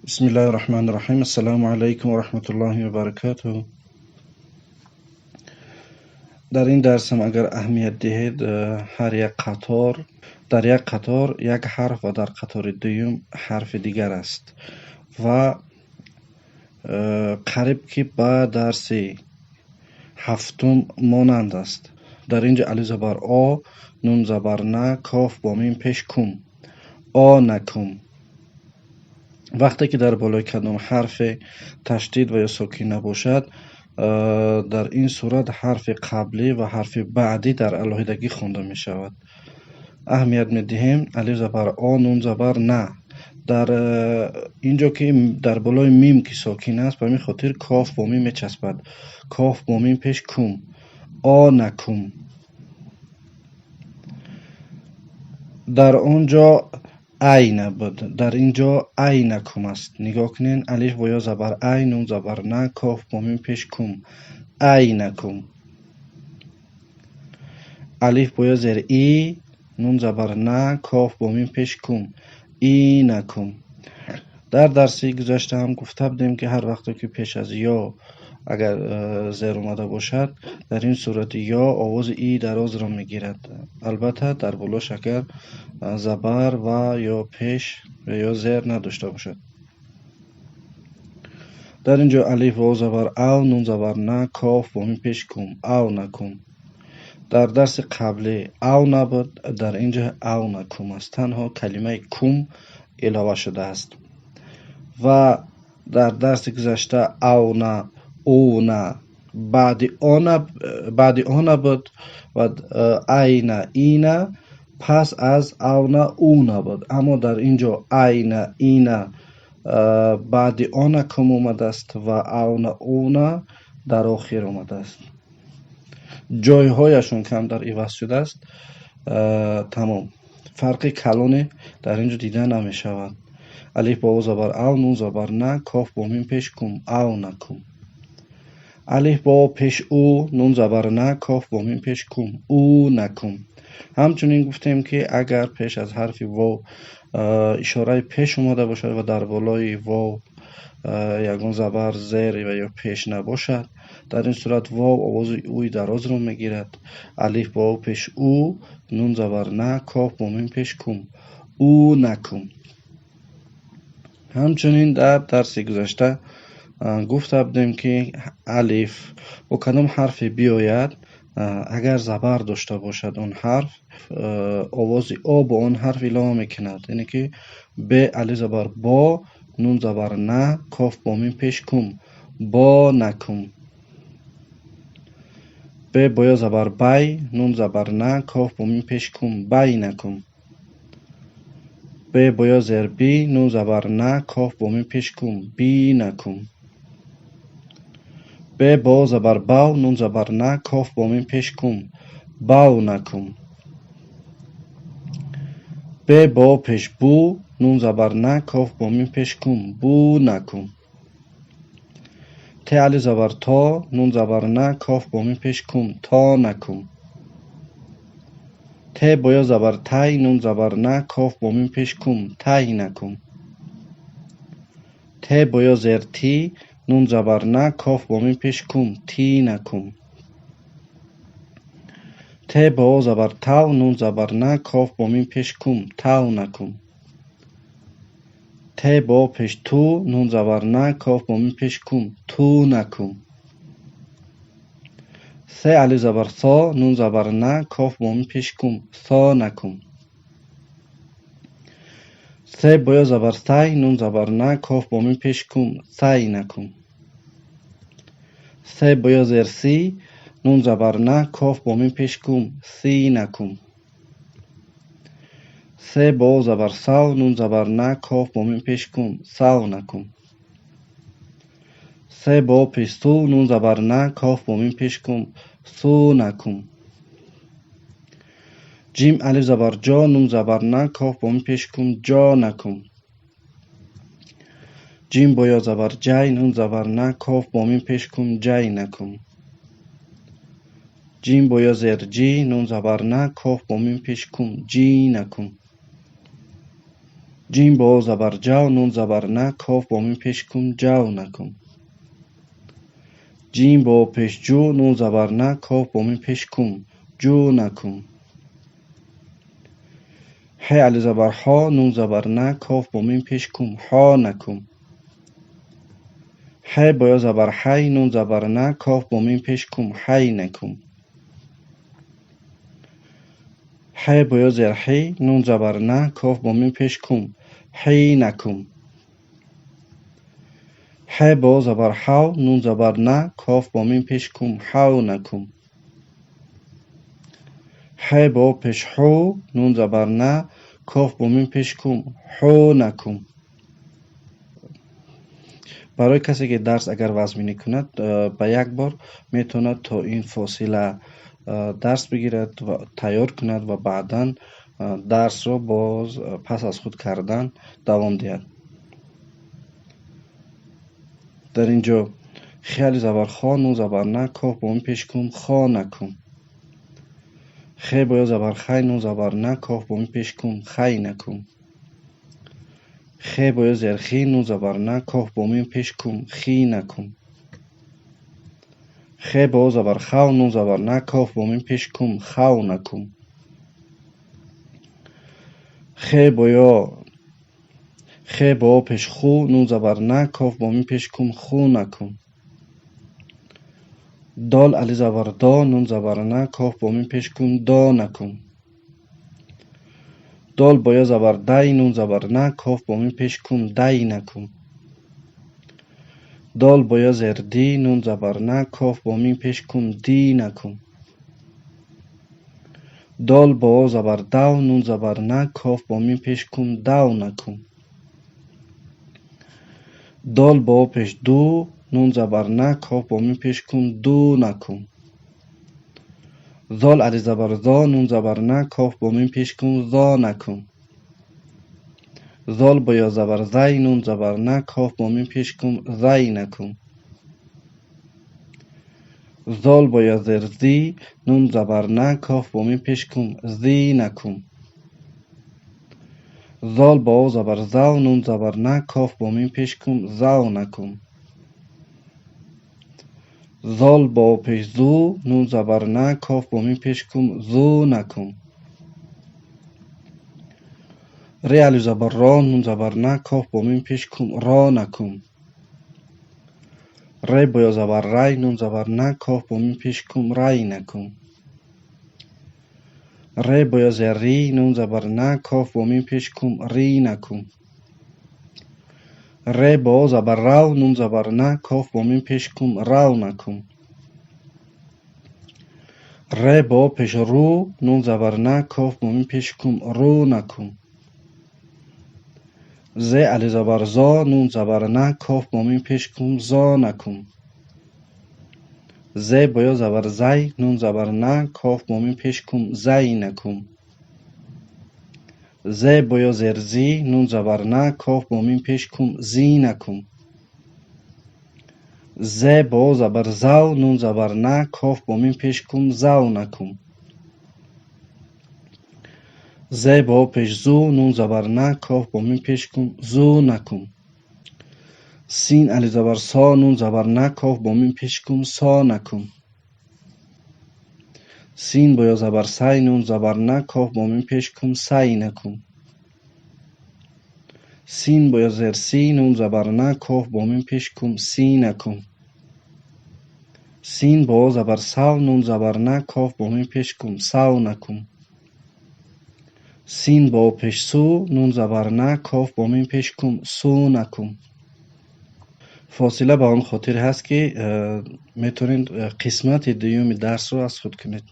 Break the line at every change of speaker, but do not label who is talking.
Бисмиллаҳи раҳмани раҳим. Ассалому алайкум ва раҳматуллоҳи ва баракатуҳ. Дар ин дарсам агар аҳамият диҳед, ҳар як қатор, дар як қатор як ҳарф ва дар қатори дуюм ҳарфи дигар аст ва қариб ки ба дарси ҳафтум монанд аст. Дар ин ҷо алиф забар о, нун забар на, коф бо мим пеш кум, о накум. Вақте ки дар болои кадом ҳарфе ташдид ва ё сокин набошад, дар ин сурат ҳарфи қаблӣ ва ҳарфи баъдӣ дар алоҳидагӣ хонда мешавад. Аҳамият медиҳем: алиф забар о, нун забар на. Дар ин ҷо ки дар болои мим ки сокин аст, ба ҳамин хотир коф бо мим мечаспад. Коф бо мим пеш кум, о накум. Дар он ҷо айна буд, дар ин ҷо айнакум аст. Нигоҳ кунед: алиф бо ё забар ай, нун забар на, коф бо мим пеш кум, айнакум. Алиф бо ё зер и, нун забар на, коф бо мим пеш кум, инакум. Дар дарси гузашта ҳам гуфта будем, ки ҳар вақте ки пеш аз ё агар зер омада бошад, дар ин сурати ё овози и дарозро мегирад. Албатта, дар болош агар забар ва ё пеш ва ё зер надошта бошад. Дар ин ҷо алиф во забар ав, нун забар на, коф бо мим пеш кум, ав накум. Дар дарси қаблӣ ав набуд, дар ин ҷо ав накум аст. Танҳо калимаи кум илова шудааст. Ва дар дарси гузашта авна, уна баъди она, баъди она буд ва айна, ина пас аз авна, уна буд. Аммо дар ин ҷо айна, ина баъди она кум омадааст ва авна, уна дар охир омадааст. Ҷойҳояшон камтар иваз шудааст. Тамом. Фарқи калоне дар ин ҷо дида намешавад. Алиф бо о забар ав, нун забар на, коф бо мим пеш кум, ав накум. Алиф бо о пеш у, нун забар на, коф бо мим пеш кум, у накум. Ҳамчунин гуфтем, ки агар пеш аз ҳарфи вов ишораи пеш омада бошад ва дар болои вов ягон забар, зер ва ё пеш набошад, дар ин сурат вов овози уи дарозро мегирад. Алиф бо о пеш у, нун забар на, коф бо мим пеш кум, у накум. Ҳамчунин дар дарси гузашта гуфта будем, ки алиф бо кадом ҳарфе биёяд, агар забар дошта бошад, он ҳарф овози о бо он ҳарф илова мекунад. Яъне ки б алиф забар бо, нун забар на, коф бо мим пеш кум, бо накум. Б бо ё забар бай, нун забар на, коф бо мим пеш кум, бай накум. Б бо ё зер би, нун забар на, коф бо мим пеш кум, би накум. Б бо забар бав, нун забар на, коф бо мим пеш кум, бав накум. Б бо пеш бу, нун забар на, коф бо мим пеш кум, бу накум. Т алиф забар то, нун забар на, коф бо мим пеш кум, то накум. Т бо ё забар тай, нун забар на, коф бо мим пеш кум, тай накум. Т бо ё зер ти, нун забар на, коф бо мим пеш кум, ти накум. Т бо о забар тав, нун забар на, коф бо мим пеш кум, тав накум. Т бо о пеш ту, нун забар на, коф бо мим пеш кум, ту накум. С алиф забар со, нун забар на, коф бо мим пеш кум, со накум. С бо ё забар сай, нун забар на, коф бо мим пеш кум, сай накум. С бо ё зер си, нун забар на, коф бо мим пеш кум, си накум. С бо о забар сав, нун забар на, коф бо мим пеш кум, сав накум. С бо о пеш су, нун забар на, коф бо мим пеш кум, су накум. Ҷим алиф забар ҷо, нун забар на, коф бо мим пеш кум, ҷо накум. Ҷим бо ё забар ҷай, нун забар на, коф бо мим пеш кум, ҷай накум. Ҷим бо ё зер ҷи, нун забар на, коф бо мим пеш кум, ҷи накум. Ҷим бо о забар ҷав, нун забар на, коф бо мим пеш кум, ҷав накум. Ҷим бо о пеш ҷу, нун забар на, коф бо мим пеш кум, ҷу накум. Ҳе алиф забар ҳо, нун забар на, коф бо мим пеш кум, ҳо накум. Ҳе бо ё забар ҳай, нун забар на, коф бо мим пеш кум, ҳай накум. Ҳе бо ё зер ҳи, нун забар на, коф бо мим пеш кум, ҳи накум. Ҳе бо о забар ҳав, нун забар на, коф бо мим пеш кум, ҳав накум. Ҳе бо о пеш ҳу, нун забар на, коф бо мим пеш кум, ҳу накум. Барои касе ки дарс агар вазминӣ кунад, ба як бор метавонад то ин фосила дарс бигирад ва тайёр кунад ва баъдан дарсро боз пас аз худ кардан давом диҳад. Дар ин ҷо хе алиф забар хо, нун забар на, коф бо мим пеш кум, хо накум. Хе бо ё забар хай, нун забар на, коф бо мим пеш кум, хай накум. Хе бо ё зер хи, нун забар на, коф бо мим пеш кум, хи накум. Хе бо о забар хав, нун забар на, коф бо мим пеш кум, хав накум. Хе бо ё хе бо о пеш ху, нун забар на, коф бо мим пеш кум, ху накум. Дол алиф забар до, нун забар на, коф бо мим пеш кум, до накум. Дол бо ё забар дай, нун забар на, коф бо мим пеш кум, дай накум. Дол бо ё зер ди, нун забар на, коф бо мим пеш кум, ди накум. Дол бо о забар дав, нун забар на, коф бо мим пеш кум, дав накум. Дол бо о пеш ду, нун забар на, коф бо мим пеш кум, ду накум. Зол алиф забар зо, нун забар на, коф бо мим пеш кум, зо накум. Зол бо ё забар зай, нун забар на, коф бо мим пеш кум, зай накум. Зол бо ё зер зи, нун забар на, коф бо мим пеш кум, зи накум. Зол бо о забар зав, нун забар на, коф бо мим пеш кум, зав накум. Зол бо о пеш зу, нун забар на, коф бо мим пеш кум, зу накум. Ре алиф забар ро, нун забар на, коф бо мим пеш кум, ро накум. Ре бо ё забар рай, нун забар на, коф бо мим пеш кум, рай накум. Ре бо ё зер ри, нун забар на, коф бо мим пеш кум, ри накум. Ре бо о забар рав, нун забар на, коф бо мим пеш кум, рав накум. Ре бо о пеш ру, нун забар на, коф бо мим пеш кум, ру накум. Зе алиф забар зо, нун забар на, коф бо мим пеш кум, зо накум. Зе бо ё забар зай, нун забар на, коф бо мим пеш кум, зай накум. Зе бо ё зер зи, нун забар на, коф бо мим пеш кум, зи накум. Зе бо о забар зав, нун забар на, коф бо мим пеш кум, зав накум. Зе бо о пеш зу, нун забар на, коф бо мим пеш кум, зу накум. Син алиф забар со, нун забар на, коф бо мим пеш кум, со накум. Син бо ё забар сай, нун забар на, коф бо мим пеш кум, сай накум. Син бо ё зер си, нун забар на, коф бо мим пеш кум, си накум. Син бо о забар сав, нун забар на, коф бо мим пеш кум, сав накум. Син бо о пеш су, нун забар на, коф бо мим пеш кум, су накум. Фосила ба он хотир ҳаст, ки метавонед қисмати дуюми дарсро аз худ кунед.